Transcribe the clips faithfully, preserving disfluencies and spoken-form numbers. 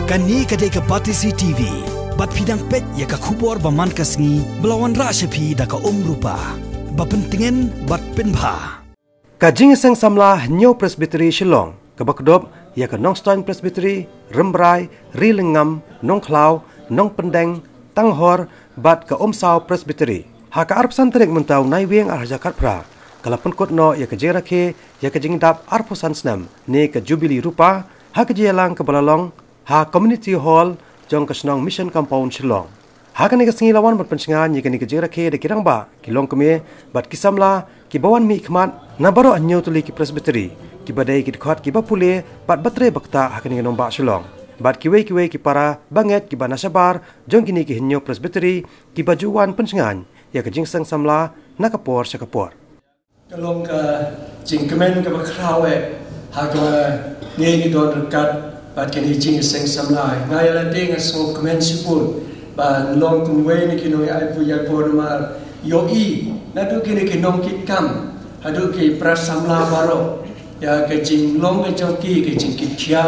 Kane ka dei ka Batesi T V. Bad phi dang peit ïa ka khubor ba man ka sngi ba la wanrah sha phi da ka Umrupa. Ba pyntngen bad pynbha. Ka jingïaseng samla Hynñiew Presbytery Shillong, kaba kdup ïa ka Nongstoiñ Presbytery, Rambrai, Ri Lyngngam, Nongkhlaw, Nongpyndeng, Tanghor, bad ka Umsaw Presbytery. Ha ka arphew san tarik mynta u Naiwieng arhajar khatphra, ka la pynkut noh ïa ka jingrakhe ïa ka jingdap arphew san snem ne ka Jubili Rupa, ha ka jingïalang kaba la long ha Community Hall jong ka shnong Mission Compound Shillong. Ha kane ka sngi la wan ban pynshngaiñ ïa kane ka jingrakhe da ki rangbah, ki longkmie bad ki samla kiba wan mihkhmat na baroh hynñiew tylli ki Presbytery, kiba dei ki dkhot kiba pule bad ba trei ba ktah ha kane ka nongbah Shillong, bad kiwei kiwei ki para bangeit kiba na shabar jong kine ki hynñiew Presbytery kiba ju wan pynshngaiñ ïa ka jingïaseng samla na ka por sha ka por. Ka long ka jingkmen kaba khraw eh ha kaba ngi ngi don ryngkat bad kane ka jingïaseng samla. Nga ïa lade nga sngewkmen shibun ba long kumwei na ki nongïaid bor ïaid bor namar ïohi naduh kine ki nongkitkam haduh ki para samla baroh ïa ka jinglong ka jong ki, ka jingkitkhia,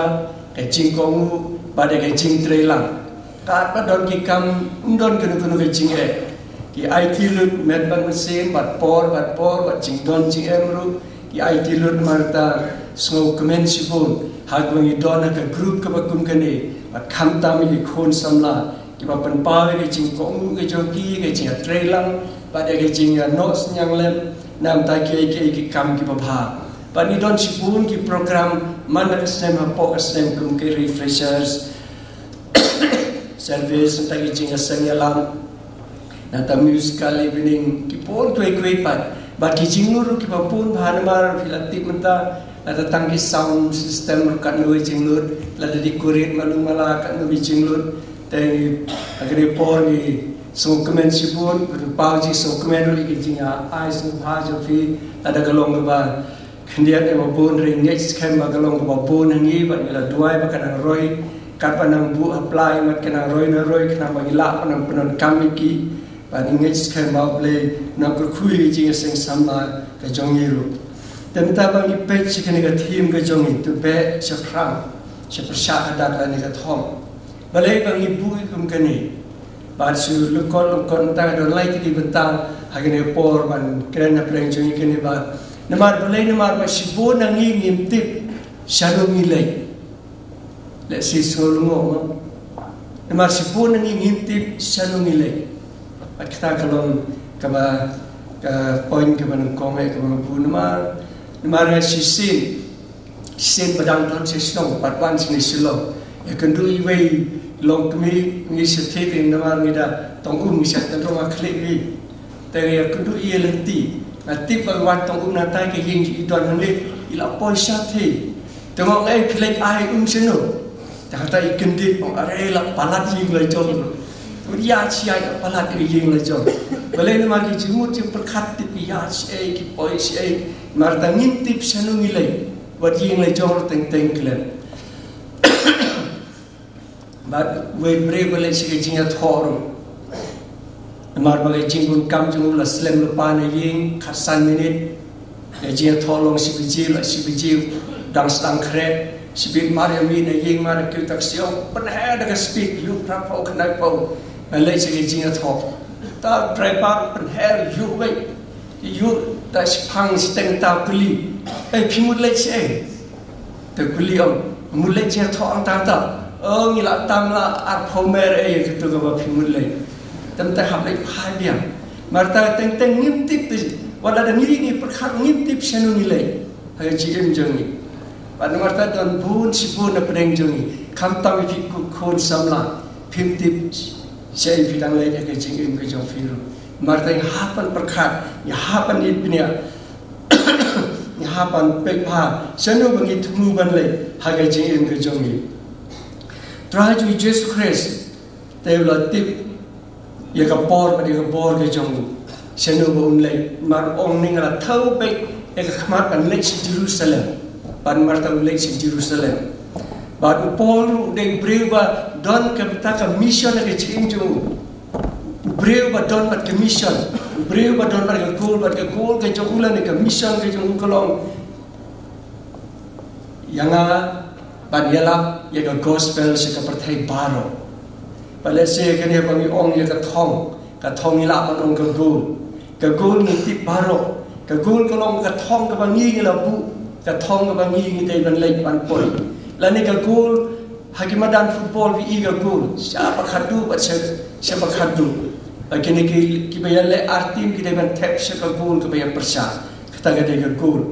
ka jingkohnguh bad ka jingtrei lang. Katba don ki kam, ym don kano kano ka jingeh. Ki aiti lut met bad mynsiem bad por bad por bad jingdon jingem ruh ki aiti lut. Namar kata sngewkmen shibun ha kaba ngi don ha ka group kaba kum kane bad khamtam ïa ki khun samla kiba pynpaw ïa ka jingkohnguh ka jong ki, ka jingïatreilang bad ïa ka jingïanoh synñiang lem na bynta kiei kiei ki kam kiba bha. Bad ngi don shibun ki program man la ka snem hapoh ka snem kum ki refreshers service, nangta ki jingïaseng ïalam, nangta musical evening, ki bun kiwei kiwei pat. Bad ki jinglut ruh kiba bun bha namar phi la tip mynta, lada tang ki sound system ruh katno ka jinglut, lada decorate malu mala katno ka jinglut. Te ha kane por ngi sngewkmen shibun, pynpaw jingsngewkmen ruh ïa ka jingïa ai sngewbha jong phi, lada ka long kaba khyndiat ïa ba bun, ngi ngeit skhem ba ka long kaba bun ha ngi bad ngi la duwai ba ka nang roi, katba nang buh ha pla ïa mat ka nang roi na roi khnang ba ngi lah ban nang pyndonkam ïa ki. Bad ngi ngeit skhem ba U Blei un nang kyrkhu ïa ka jingïaseng samla ka jong ngi ruh. Te mynta ba ngi peit sha kane ka theme ka jong ngi, to beh shaphrang, sha pyrshah hadak lane ka thong. Balei ba ngi buh ïa kum kane? Bad shu lyngkot lyngkot mynta ka don lai tylli ki bynta ha kane ka por ban kren hapdeng jong ngi kane ba namar balei, namar ba shibun na ngi ngim tip shano ngi leit. Lehse sngewlyngngoh mo. Namar shibun na ngi ngim tip shano ngi leit. Bad kata ka long kaba, ka point kaba nyngkong eh kaba nga buh namar, namar nga shisien shisien ba dang don sha shnong bad wan shane Shillong, ïakynduh iwei i longkmie, ngi shu thied ïa namar ngi da tong um, ngi shu tynrong ha khlieh ïa i. Te ïakynduh ïa i lynti, nga tip ba i wan tong um nangta, ka ïing i don hangne, i la poi shatei. Te nga ong, eh, phi leit ai um shano? Te hangta i kyndit, ong, are, la palat ïing la jong ruh. Phi ïa shi ai la palat ïing la jong. Balei? Namar ki jingmut jingpyrkhat, tip ki ïa shi ei, ki poi shi ei. Namar ta ngim tip shano ngi leit. Wat ïing la jong ruh teng teng klet. Bad wei briew ba leit sha ka jingïathoh ruh. Namar ba ka jingdonkam jong u la slem lypa na ïing, khatsan minit. Ka jingïathoh long shi baje, la shi baje, dang sdang khreh, shibit mar ïa mih na ïing, mar ïa kiew taxi, ong, pynher da ka speed, ïuh phra phew, khyndai phew. Nga leit sha ka jingïathoh. Ta driver pynher, ïuh wei. Ïuh ta shiphang shiteng, ta kylli, eh, phi mut leit shaei? Te kylli, ong, mut leit jingïathoh hangta hangta. Oh, ngi la tam la arphew mer, eh, ïa katu kaba phi mut leit. Te mynta hap leit phai biang. Namar ta teng teng ngim tip te, wat lada ngi ngi pyrkhat ngim tip shano ngi leit ha ka jingim jong ngi. Bad namar ta don bun shibun na pdeng jong ngi. Khamtam ïa phi khun samla, phim tip shaei phi dang leit ha ka jingim ka jong phi ruh. Namar ta ngi hap ban pyrkhat, ngi hap ban ïeit bniah, ngi hap ban peit bha shano ba ngi thmu ban leit ha ka jingim ka jong ngi. Trai jong ngi Jisu Khrist te u la tip ïa ka por bad ïa ka bor ka jong u, shano ba un leit. Namar ong, nga la thew beit ïa ka khmat ban leit sha Jerusalem. Bad namar ta u leit sha Jerusalem. Bad u Paul ruh u dei u briew ba don ka bynta ka mission ha ka jingim jong u. U briew ba don bad ka mission. U briew ba don bad ka goal, bad ka goal ka jong u lane ka mission ka jong u ka long, ïa nga Ban ïalap ïa ka gospel sha ka pyrthei baroh. Ba lehse kane ba ngi ong ïa ka thong, ka thong ngi lah ban ong ka goal. Ka goal ngi tip baroh. Ka goal ka long ka thong kaba ngi ngi la buh, ka thong kaba ngi ngi dei ban leit ban poi. Lane ka goal ha ki madan football ngi i ka goal sha ba khadduh bad sha, sha ba khadduh. Ba kine ki, kiba ïaleh ar team ki dei ban thep sha ka goal kaba ïa pyrshah. Kata ka dei ka goal.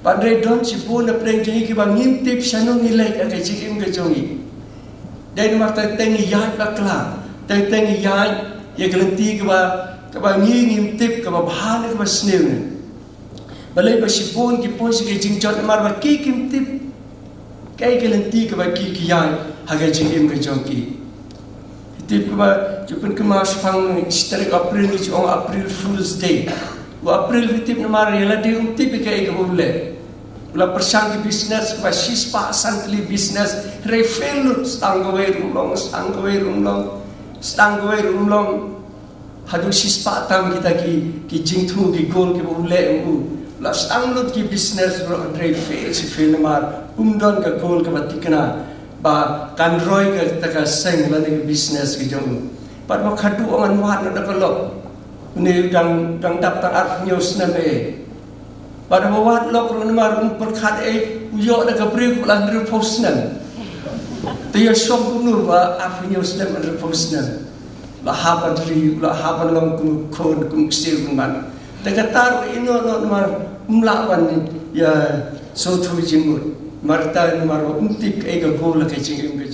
Hynrei don shibun na pdeng jong ngi kiba ngim tip shano ngi leit ha ka jingim ka jong ngi. Dei namar teng teng ngi ïaid bakla, teng teng ngi ïaid ïa ka lynti kaba, kaba ngi ngim tip, kaba bha ne kaba sniew ne. Balei ba shibun ki poi sha ka jingjot namar ba ki kim tip kaei ka lynti kaba ki ki ïaid ha ka jingim ka jong ki. Tip kaba ju pynkynmaw shaphang shi tarik April ngi ju ong April Fool's Day. U April ngi tip namar ïa lade um tip ïa kaei kaba u leh. U la pyrshang ki business kaba shispah san tylli business, hynrei fail lut, sdang kawei ruh um long, sdang kawei ruh um long, sdang kawei ruh um long. Haduh shispah tam kita ki, ki jingthmu ki goal kiba u leh u. U la sdang lut ki business ruh hynrei fail shi fail namar um don ka goal kaba thikna ba kan roi kata ka seng lane ka business ka jong u. Bad ba khadduh ngan wad na da ka lok. Une u dang, dang dap tang arphew hynñiew snem eh. Bad ba wad lok ruh namar um pyrkhat eh u ïoh da ka briew kaba la hynriewphew snem. Te ïa shong kumno ba arphew hynñiew snem, hynriewphew snem. La hap ban ri, la hap ban long kum u khun, kum u ksiew, kum ban. Te kata ruh ïa noh noh namar um lah ban ïa sngewthuh jingmut. Namar kata namar ba um tip kaei ka goal ha ka jingim ka